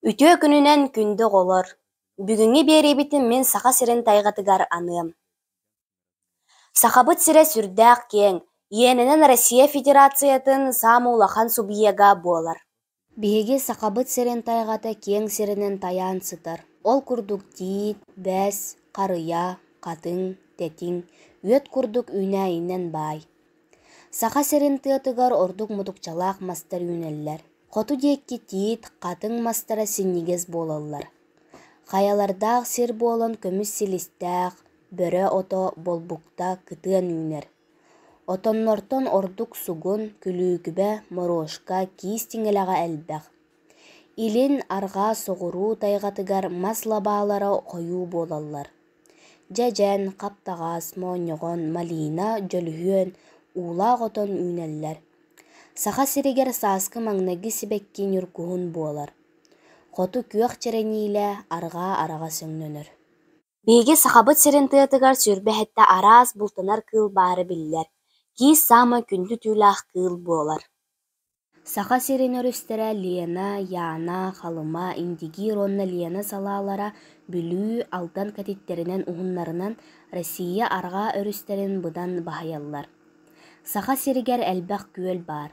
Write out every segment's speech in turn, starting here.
Үтүө күнүнэн күндү оҕолор! Бүгүҥҥү биэриибитин мин Саха сирин тайҕатыгар аныам. Сахабыт сирэ сүрдээх киэҥ, иэнинэн Россия Федерациятын саамай улахан субъега буолар. Биһиги Сахабыт сирин тайҕата киэҥ сиринэн тайаан сытар. Ол курдук тиит, бэс, харыйа, хатыҥ, тэтиҥ, үөт курдук үүнээйинэн баай. Саха сирин тыатыгар ордук мутукчалаах мастар үүнэллэр. Хоту диэки тиит, хатыҥ мастара синньигэс буолаллар. Хайалардаах сир буолан көмүс силистээх, бөрө ото, болбукта кытыан үүнэр. Отоннортон ордук сугун, күлүүкүбэ, морошка, киис тиҥилэҕэ элбэх. Илин, арҕаа, соҕуруу тайҕатыгар мас лабаалара хойуу буолаллар. Дьэдьэн, хаптаҕас, моонньоҕон, малина, дьөлүһүөн, уулаах отон үүнэллэр. Саха сиригэр сааскы маҥнайгы сибэкки ньургуһун буолар. Хоту күөх чэрэниилэ, арҕаа араҕас өҥнөнөр. Биһиги Сахабыт сирин тыатыгар 27 араас бултанар кыыл баара биллэр. Киис саамай күндү түүлээх кыыл буолар. Саха сирин өрүстэрэ Лена, Яна, Халыма, Индигир уонна Лена салаалара Бүлүү, Алдан кэтиттэринэн уһуннарынан Россия арҕаа өрүстэрин быдан баһыйаллар. Саха сиригэр элбэх күөл баар.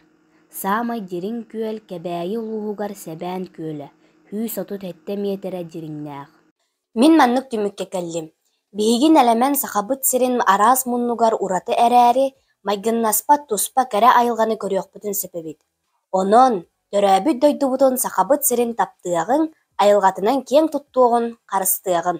Саамай дириҥ күөл Кэбээйи улууһугар Сэбээн күөлэ, 137 миэтэрэ дириҥнээх. Мин маннык түмүккэ кэллим: биһиги нэлэмэн Сахабыт сирин араас муннугар ураты эрээри, майгыннаспат туспа кэрэ айылҕаны көрүөхпүтүн сөп эбит. Онон, төрөөбүт дойдубутун Сахабыт сирин таптыаҕыҥ, айылҕатынан киэҥ туттуоҕун, харыстыаҕын.